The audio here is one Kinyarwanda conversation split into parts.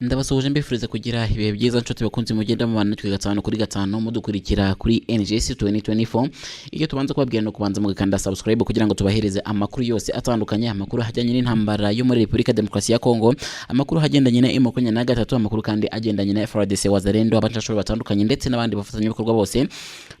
Ndabasuhuje, mbifuriza kugira ibihe byiza, nshuti bakunzi mugenda mubana natwe gatanu kuri gatanu, mudukurikira kuri NGS 2024. Icyo tubanza kubabwira ni ukubanza mugakanda subscribe kugira ngo tubahereze amakuru yose atandukanye, amakuru ajyanye n'intambara yo muri Repubulika Demokarasi ya Kongo, amakuru agendanye na M23, amakuru kandi agendanye na FARDC, Wazalendo, abancashuro batandukanye ndetse n'abandi bafatanyabikorwa bose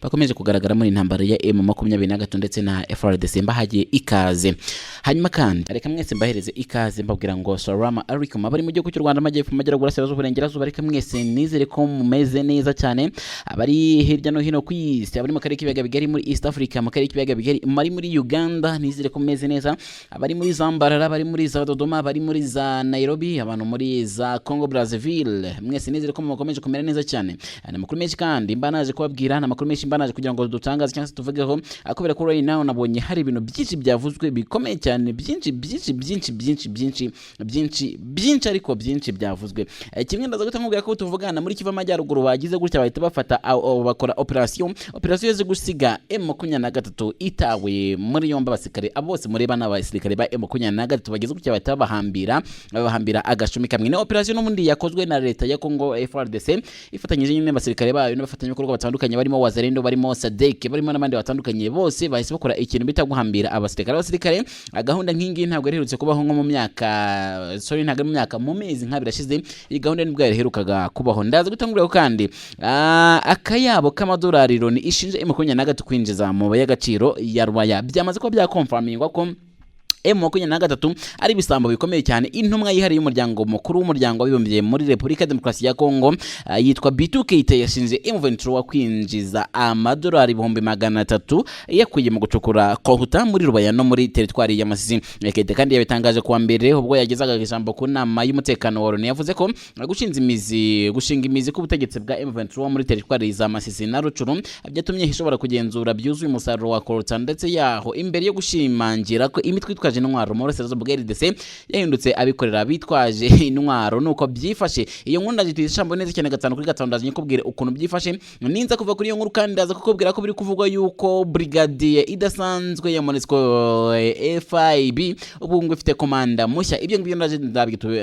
bakomeje kugaragara muri intambara ya M23 ndetse na FARDC. Mbahagiye ikaze. Hanyuma kandi reka mwese mbahereze ikaze, mbabwira ngo salama alaikum. Abari mu gihugu cy'u Rwanda, amajyepfo, amajyaruguru, burasirazuba, uburengerazuba, reka mwese nizere ko mumeze neza cyane. Abari hirya no hino ku isi, abari mu karere k'ibiyaga bigari, muri East Africa, mu karere k'ibiyaga bigari, muri Uganda, nizere ko mumeze neza. Abari muri za Mbarara, abari muri za Dodoma, abari muri za Nairobi, abantu muri za Congo Brazzaville, mwese nizere ko mukomeje kumera neza cyane. Ni amakuru menshi kandi mba naje kubabwira, ni amakuru menshi mba naje kugira ngo dutangaze cyangwa se tuvugeho, kubera ko right now nabonye hari ibintu byinshi byavuzwe bikomeye cyane, byinshi byinshi byinshi byinshi byinshi byinshi byinshi, ariko byinshi byavuzwe. Kimwe ndaza guhita nkubwira ko tuvugana muri Kivu Amajyaruguru bagize gutya bahita bafata bakora operation yo gusiga M23 itawe muri yombi. Abasirikare abo bose mureba n'abasirikare ba M23 bagize gutya bahita babahambira agashumi kamwe. Ni operation n'ubundi yakozwe na leta ya Congo FARDC ifatanyije nyine n'abasirikare bayo n'abafatanyabikorwa batandukanye, barimo Wazalendo, barimo SADC, barimo n'abandi batandukanye. Bose bahise bakora ikintu bita guhambira abasirikare. Gahunda nk'ingi ntabwo yariherutse kubaho nko mu myaka, sorry, ntabwo ari mu myaka, mu mezi nk'abiri ashize iyi gahunda nibwo yaherukaga kubaho. Ndaza gutangurira kandi akayabo k'amadolari Loni ishinja M23 kwinjiza mu y'agaciro ya Rubaya. Byamaze kuba byakonfirmingwa ko M23 ari ibisambo bikomeye cyane. Intumwa yihariye y'umuryango mukuru w'Umuryango w'Abibumbye muri Repubulika ya Demokarasi ya Kongo yitwa Bintou Keita yashinje M23 kwinjiza amadolari 300,000 yakuye mu gucukura coltan muri Rubaya no muri teritwari ya Masisi. Keita kandi yabitangaje kuwa mbere ubwo yagezaga ijambo ku nama y'umutekano wa Loni. Yavuze ko gushinga imizi k'ubutegetsi bwa M23 muri teritwari za Masisi na Rutshuru byatumye ishobora kugenzura byuzuye umusaruro wa coltan ndetse yaho, imbere yo gushimangira ko imitwe itwaje intwaro mu burasirazuba bwa RDC yahindutse abikorera bitwaje intwaro. Nuko byifashe. Iyo nkuru ndaje tuyishambo neza cyane gatanu kuri gatanu, ndaje nyikubwire ukuntu byifashe. Ninza kuva kuri iyo nkuru kandi ndaza kukubwira ko biri kuvugwa yuko brigadier idasanzwe ya MONUSCO FIB ubu ngo ifite komanda mushya. Ibyo ngibyo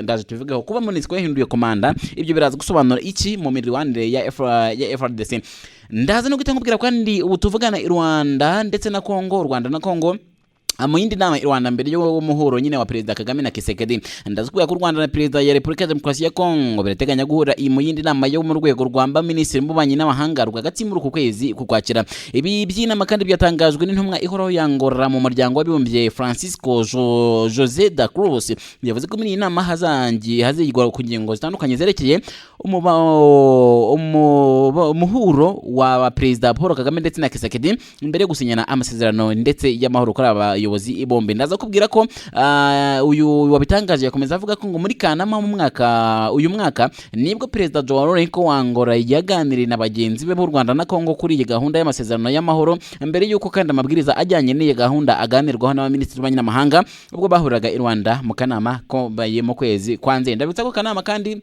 ndaje tubivugeho. Kuba MONUSCO yahinduye komanda, ibyo biraza gusobanura iki mu mirwanire ya FARDC? Ndaza no guhita nkubwira kandi ubu tuvugana i Rwanda ndetse na Congo, u Rwanda na Congo mu yindi nama i Rwanda mbere y'umuhuro nyine wa Perezida Kagame na Tshisekedi. Ndaza kubwira ko u Rwanda na Perezida ya Repubulika ya Demokarasi ya Kongo birateganya guhura mu yindi nama yo mu rwego rwa minisitiri w'ububanyi n'amahanga rwagati muri uku kwezi kukwakira. Ibi by'inama kandi byatangajwe n'intumwa ihoraho ya Angola mu Muryango w'Abibumbye, Francisco Jose da Cruz. Yavuze ko muri iyi nama hazigwa ku ngingo zitandukanye zerekeye umuhuro wa Perezida Paul Kagame ndetse na Tshisekedi mbere yo gusinyana amasezerano ndetse y'amahoro kuri aba bayobozi bombi. Ndaza kubwira ko uyu wabitangaje yakomeza avuga ko ngo muri Kanama mu mwaka uyu mwaka nibwo Perezida Joao Lourenço wa Angola yaganiriye na bagenzi be b'u Rwanda na Kongo kuri iyi gahunda y'amasezerano y'amahoro, mbere y'uko kandi amabwiriza ajyanye n'iyi gahunda aganirwaho n'abaminisitiri b'ububanyi n'amahanga ubwo bahuriraga i Rwanda mu kanama ko baye mu kwezi kwa Nzeri. Ndabitsa ko kanama kandi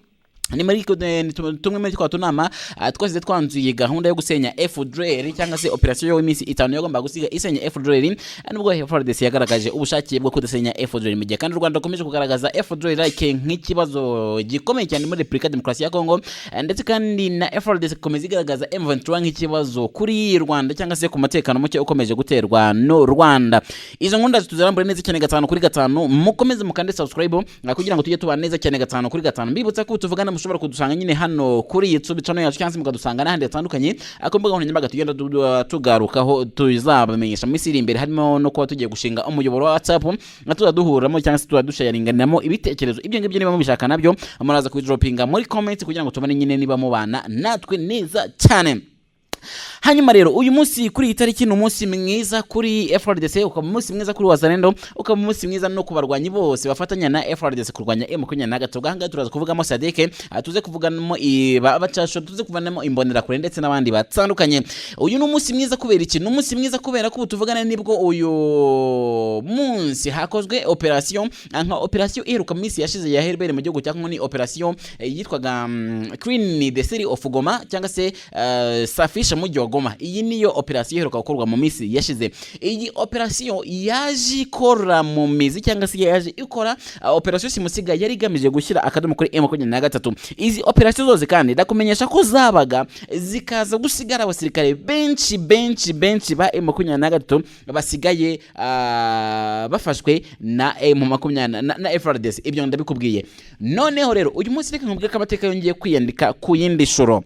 ni muri ni tumwe muri twa tunama twasize twanzuye gahunda yo gusenya FDLR, cyangwa se operation y'iminsi 5 yagomba gusiga isenya FDLR, nubwo FARDC yagaragaje ubushake bwo kudasenya FDLR, mu gihe kandi u Rwanda rukomeje kugaragaza FDLR like nk'ikibazo gikomeye cyane muri Repubulika ya Demokarasi ya Kongo, ndetse kandi na FARDC ikomeza igaragaza M23 nk'ikibazo kuri Rwanda cyangwa se ku mutekano muke ukomeje guterwa n'u Rwanda. Izo nkuru tuzirambure neza cyane gatanu kuri gatanu. Mukomeze mukande subscribe kugira ngo tujye tubana neza cyane gatanu kuri gatanu. Mbibutsa ko tuvugana mushobora kudusanga nyine hano kuri YouTube channel yacu, cyangwa se mukadusanga n'ahandi hatandukanye ku mbuga nkoranyambaga tugenda tugarukaho, tuzabamenyesha mu minsi iri imbere. Harimo no kuba tugiye gushinga umuyoboro wa WhatsApp nka tuza duhuramo cyangwa se tuza dusharinganiramo ibitekerezo. Ibyo ngibyo niba mubishaka nabyo muraza kubidropinga muri comment kugira ngo tubone nyine niba mubana natwe neza cyane. Hanyuma rero uyu munsi kuri iyi tariki ni umunsi mwiza kuri FARDC, ukaba umunsi mwiza kuri Wazalendo, ukaba umunsi mwiza no ku barwanyi bose bafatanya na FARDC kurwanya M23. Aha ngaha turaza kuvugamo SADC, tuze kuvugamo abacasho, tuze kuvanamo Imbonerakure ndetse n'abandi batandukanye. Uyu ni umunsi mwiza kubera iki? Ni umunsi mwiza kubera ko ubu tuvugana nibwo uyu munsi hakozwe operation nka operation iheruka mu minsi yashize ya Herbert mu gihugu cya Congo. Ni operation yitwaga Clean the City of Goma cyangwa se Safisha. Iganisha mu mujyi wa Goma. Iyi niyo operasiyo iheruka gukorwa mu minsi yashize. Iyi operasiyo yaje ikora mu mizi, cyangwa se yaje ikora operasiyo simusiga yari igamije gushyira akadomo kuri M23. Izi operasiyo zose kandi ndakumenyesha ko zabaga zikaza gusigara abasirikare benshi benshi benshi ba M23 basigaye bafashwe na M20 na FARDC. Ibyo ndabikubwiye. Noneho rero uyu munsi reka nkubwire ko amateka yongeye kwiyandika ku yindi shuro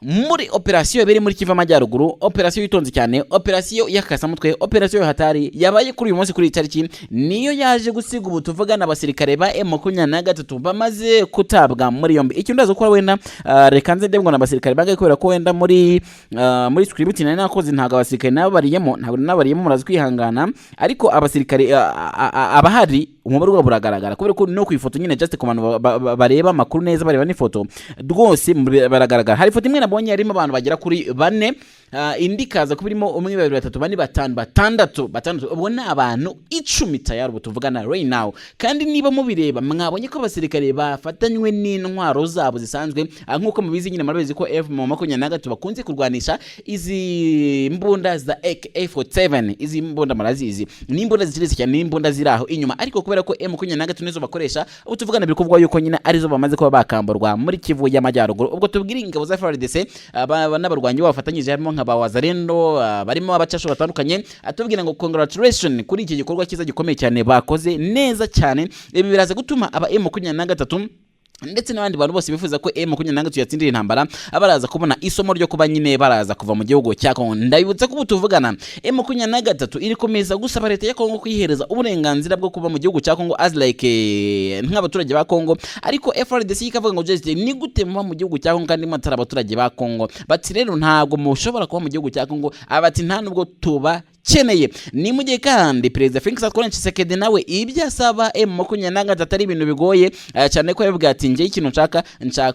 muri operasiyo yabereye muri Kivu Amajyaruguru, operasiyo yitonze cyane, operasiyo y'akasamutwe, operasiyo hatari yabaye kuri uyu munsi, kuri iyi tariki, niyo yaje gusiga ubu tuvugana abasirikare ba M23 bamaze kutabwa muri yombi. Icyo ndaza gukora wenda, reka nze ndebe ngo abasirikare bangahe, kubera ko wenda muri script nari nakoze ntabwo abasirikare nabariyemo, ntabwo nabariyemo, murazi kwihangana. Ariko abasirikare abahari umubare wabo uragaragara, kubera ko no ku ifoto nyine, just ku bantu bareba amakuru neza, bareba n'ifoto rwose baragaragara. Hari ifoto imwe nabonye harimo abantu bagera kuri bane, indi ikaza kuba irimo umwe, babiri, batatu, bane, batanu, batandatu. Ubwo ni abantu 10 tayari ubu tuvugana right now. Kandi niba mubireba, mwabonye ko abasirikare bafatanywe n'intwaro zabo zisanzwe. Nk'uko mubizi nyine, murabizi ko M23 bakunze kurwanisha izi mbunda za AK47. Izi mbunda murazizi, ni imbunda ziciriritse cyane, ni imbunda ziri aho inyuma, ariko kubera ko M23 nizo bakoresha, ubu tuvugana biri kuvugwa yuko nyine arizo bamaze kuba bakamburwa muri Kivu y'Amajyaruguru. Ubwo tubwire ingabo za FARDC n'abarwanyi babo bafatanyije, harimo nka ba Wazalendo, barimo abacasho batandukanye, atubwira ngo congratulation kuri iki gikorwa cyiza gikomeye cyane bakoze neza cyane. Ibi biraza gutuma aba M23 ndetse n'abandi bantu bose bifuza ko M23 yatsindira intambara baraza kubona isomo ryo kuba nyine baraza kuva mu gihugu cya Kongo. Ndabibutsa ko ubu tuvugana M23 iri komeza gusaba leta ya Kongo kuyihereza uburenganzira bwo kuba mu gihugu cya Kongo as like nk'abaturage ba Kongo, ariko FARDC ikavuga ngo just ni gute muba mu gihugu cya Kongo kandi mutari abaturage ba Kongo? Bati rero ntabwo mushobora kuba mu gihugu cya Kongo. Abati nta nubwo tuba keneye. Ni mu gihe kandi Perezida Felix Antoine Tshisekedi nawe ibyo asaba M23 ari ibintu bigoye cyane, ko yavuga ati: "Njye ikintu nshaka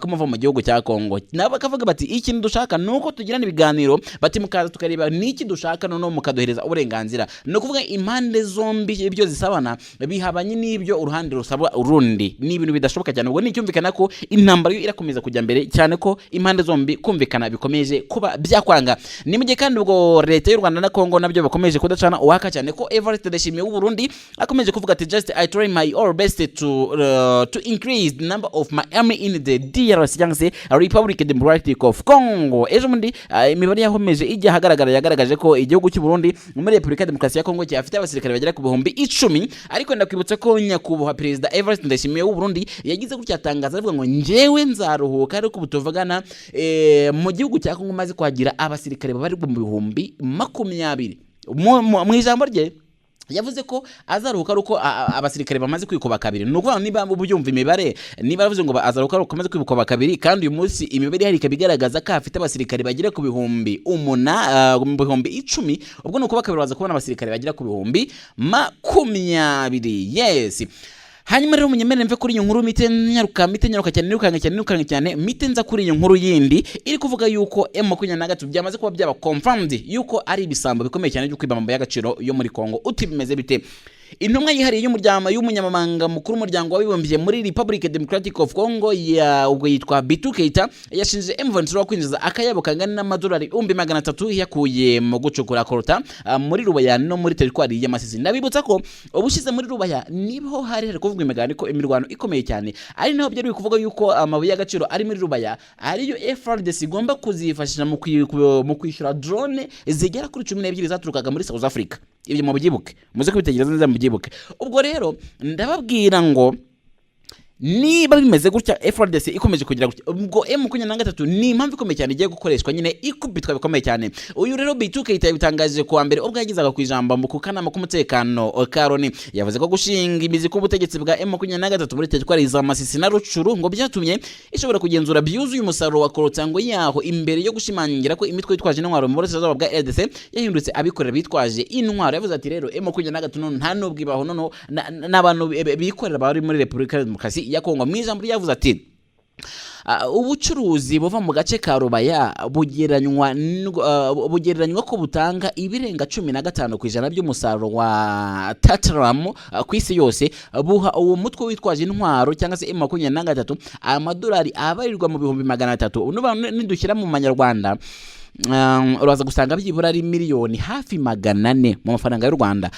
muva mu gihugu cya Kongo." Nabo bakavuga bati: "Ikintu dushaka ni uko tugirana ibiganiro," bati mukaza tukareba niki dushaka, noneho mukaduhereza uburenganzira. Ni ukuvuga impande zombi ibyo zisabana bihabanye n'ibyo uruhande rusaba urundi, ni ibintu bidashoboka cyane. Ubwo ni icyumvikana ko intambara yo irakomeza kujya mbere cyane, ko impande zombi kumvikana bikomeje kuba byakwanga. Ni mu gihe kandi ubwo leta y'u Rwanda na Kongo nabyo bakomeje kudacana uwaka cyane, ko Evariste Ndayishimiye w'u Burundi akomeje kuvuga ati: "Just I try my all best to increase the number of my army in the DRC," cyangwa se Republic Democratic of Congo. Ejo bundi imibare yahomeje ijya ahagaragara yagaragaje ko igihugu cy'u Burundi muri Repubulika ya Demokarasi ya Kongo cyafite abasirikare bagera ku 10,000. Ariko ndakwibutsa ko nyakubahwa Perezida Evariste Ndayishimiye w'u Burundi yagize gutya atangaza avuga ngo: "Njyewe nzaruhuka ariko ubu tuvugana mu gihugu cya Kongo maze kuhagira abasirikare babarirwa mu 20,000." Mu ijambo rye yavuze ko azaruhuka ari uko abasirikare bamaze kwikuba kabiri. Ni ukuvuga ngo niba ubyumva imibare, niba yavuze ngo azaruhuka ari uko bamaze kwikuba kabiri, kandi uyu munsi imibare ihari ikaba igaragaza ko afite abasirikare bagera ku bihumbi umuna mu 10,000, ubwo ni ukuba kabiri baza kubona abasirikare bagera ku 20,000. Yes. Hanyuma rero munyemerere mve kuri iyo nkuru, mite nyaruka cyane, nirukanka cyane, nirukanka cyane, mite nza kuri iyo nkuru yindi iri kuvuga yuko M23 byamaze kuba byaba confirmed yuko ari ibisambo bikomeye cyane byo kwiba amabuye y'agaciro yo muri Kongo. Uti bimeze bite? Intumwa yihariye y'umuryango y'umunyamabanga mukuru w'umuryango w'abibumbye muri Republic Democratic of Congo ya ubwo yitwa Bitu Keita yashinje M23 kwinjiza akayabo kangana n'amadolari 300,000 yakuye mu gucukura coltan muri Rubaya no muri teritwari ya Masisi. Ndabibutsa ko ubushize muri Rubaya niho hari hari kuvugwa imirwano ikomeye cyane, ari naho byari bikuvuga yuko amabuye y'agaciro ari muri Rubaya ariyo FARDC igomba kuzifashisha mu kwishyura drone zigera kuri 12 zaturukaga muri South Africa. Ibyo mubyibuke, muze kubitegereza neza mubyibuke. Ubwo rero ndababwira ngo niba bimeze gutya, FARDC ikomeje kugira gutya, ubwo M23 ni impamvu ikomeye cyane igiye gukoreshwa nyine ikubitwa bikomeye cyane. Uyu rero Bintou Keita yabitangaje kuwa mbere ubwo yagezaga ku ijambo mu kanama k'umutekano ka Loni. Yavuze ko gushinga imizi k'ubutegetsi bwa M23 muri teritwari za Masisi na Rutshuru ngo byatumye ishobora kugenzura byuzuye umusaruro wa coltan ngo yaho, imbere yo gushimangira ko imitwe yitwaje intwaro mu burasirazuba bwa RDC yahindutse abikorera bitwaje intwaro. Yavuze ati: "Rero M23 none nta nubwo ibaho, noneho n'abantu bikorera bari muri Repubulika ya Demokarasi ya Kongo." Mu ijambo ryavuze ati: "Ubucuruzi buva mu gace ka Rubaya bugereranywa ko butanga ibirenga 15% by'umusaruro wa tantalum ku isi yose, buha uwo mutwe witwaje intwaro cyangwa se M23 amadolari abarirwa mu 300,000." Nidushyira mu manyarwanda uraza gusanga byibura ari miliyoni hafi 400 mu mafaranga y'u Rwanda.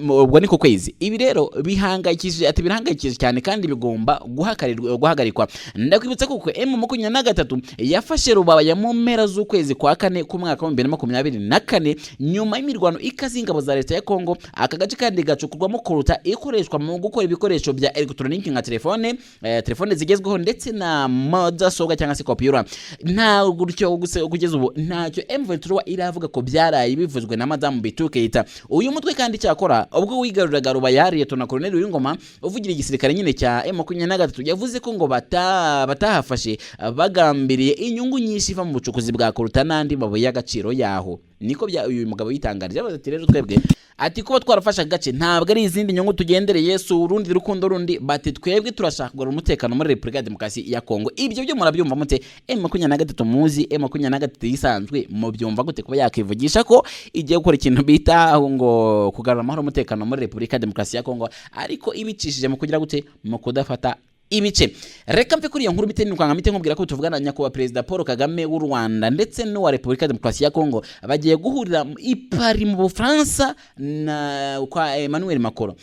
Ubwo ni ku kwezi. Ibi rero bihangayikishije, ati birahangayikishije cyane kandi bigomba guhagarikwa. Ndakwibutsa kuko M23 yafashe Rubaya mu mpera z'ukwezi kwa kane k'umwaka wa 2024, nyuma y'imirwano ikaze ingabo za leta ya Kongo. Aka gace kandi gacukurwamo coltan ikoreshwa mu gukora ibikoresho bya elegitoroniki nka telefone zigezweho ndetse na mudasobwa cyangwa se computer. Nta gutyo gusa, kugeza ubu ntacyo M23 iravuga ko byaraye bivuzwe na Madamu Bintou Keita. Uyu mutwe kandi cyakora ubwo wigaruriraga Rubaya, Liyetona Colonel Wingoma uvugira igisirikare nyine cya M23 yavuze ko ngo batahafashe bagambiriye inyungu nyinshi iva mu bucukuzi bwa coltan n'andi mabuye y'agaciro yaho. Niko bya uyu mugabo yitangarije, yavuze ati rero twebwe, ati kuba twarafashe agace ntabwo ari izindi nyungu tugendereye, si urundi rukundo rundi, bati twebwe turashaka kugarura umutekano muri Repubulika ya Demokarasi ya Kongo. Ibyo byo murabyumva mute? M23 muzi, M23 isanzwe mubyumva gute kuba yakivugisha ko igiye gukora ikintu bita ngo kugarura amahoro, umutekano muri Repubulika ya Demokarasi ya Kongo, ariko ibicishije mu kugira gute? Mu kudafata ibice. Reka mve kuri iyo nkuru bite nirukanka mite nkubwira ko tuvugana na nyakubahwa Perezida Paul Kagame w'u Rwanda ndetse n'uwa Repubulika ya Demokarasi ya Kongo bagiye guhurira i Paris mu Bufaransa na kwa Emmanuel Macron.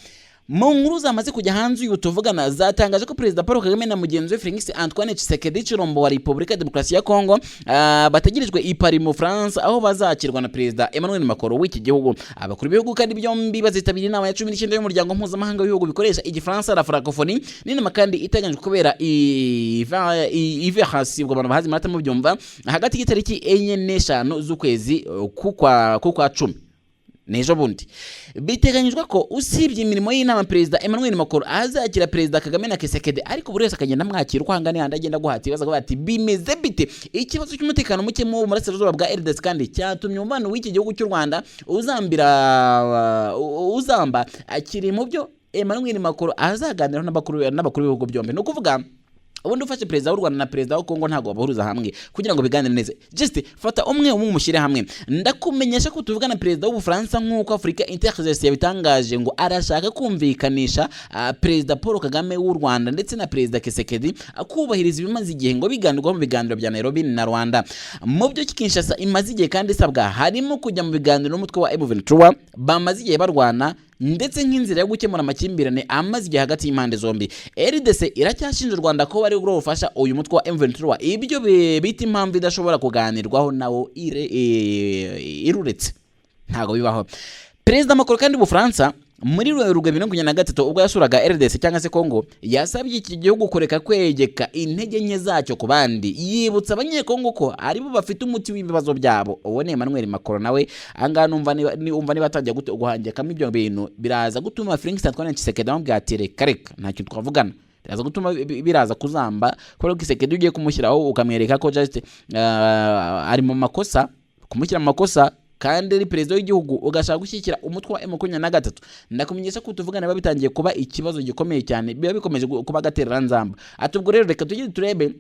Mu nkuru zamaze kujya hanze uyu tuvugana, zatangaje ko Perezida Paul Kagame na mugenzi we Felix Antoine Tshisekedi Tshilombo wa Repubulika ya Demokarasi ya Kongo bategerejwe i Paris mu Bufaransa, aho bazakirwa na Perezida Emmanuel Macron w'iki gihugu. Abakuru b'ibihugu kandi byombi bazitabira inama ya 19 y'umuryango mpuzamahanga w'ibihugu bikoresha Igifaransa, la Francophonie. N'inama kandi iteganyijwe kubera i Versailles, ubwo abantu bahazi murata mubyumva, hagati y'itariki 4 n'5 z'ukwezi k'ukwa 10, n'ejo bundi. Biteganyijwe ko usibye imirimo y'inama, Perezida Emmanuel Macron azakira Perezida Kagame na Tshisekedi, ariko buri wese akagenda amwakira uko angana, yandi agenda aguhata ibibazo, akavuga ati bimeze bite? Ikibazo cy'umutekano muke mu burasirazuba bwa RDC kandi cyatumye umubano w'iki gihugu cy'u Rwanda uzambira uzamba akiri mu byo Emmanuel Macron azaganiraho n'abakuru b'ibihugu byombi. Ni ukuvuga ubundi ufashe perezida w'u Rwanda na perezida wa Kongo ntabwo babahuriza hamwe kugira ngo biganire neza, just fata umwe umwe umushyire hamwe. Ndakumenyesha ko tuvugana perezida w'Ubufaransa, nk'uko Africa Intelligence yabitangaje, ngo arashaka kumvikanisha Perezida Paul Kagame w'u Rwanda ndetse na Perezida Tshisekedi akubahiriza ibimaze igihe ngo biganirwaho mu biganiro bya Nairobi na Rwanda. Mu byo Kinshasa imaze igihe kandi isabwa harimo kujya mu biganiro n'umutwe wa M23 bamaze igihe barwana, ndetse nk'inzira yo gukemura amakimbirane amaze igihe hagati y'impande zombi. RDC iracyashinja u Rwanda ko bari gufasha uyu mutwe wa M23, ibyo bita impamvu idashobora kuganirwaho nawo iruretse, ntabwo bibaho. Perezida Macron kandi w'Ubufaransa muri Werurwe 2023, ubwo yasuraga RDC cyangwa se Congo, yasabye iki gihugu kureka kwegeka intege nke zacyo ku bandi, yibutsa Abanyekongo ko aribo bafite umuti w'ibibazo byabo. Uwo ni Emmanuel Macron nawe ahangaha. Numva niba atangiye guhangikamo ibyo bintu, biraza gutuma Felix Antoine Tshisekedi amubwira ati reka reka, nta kintu twavugana. Biraza gutuma biraza kuzamba, kubera ko Tshisekedi ugiye kumushyiraho ukamwereka ko just ari mu makosa, kumushyira mu makosa kandi ari perezida w'igihugu, ugashaka gushyigikira umutwe wa M23, ndakumenyesha ko tuvugana biba bitangiye kuba ikibazo gikomeye cyane, biba bikomeje kuba agatereranzamba. Ati ubwo rero reka tujye turebe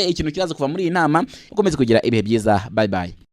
ikintu kiraza kuva muri iyi nama. Ukomeze kugira ibihe byiza, bye bye.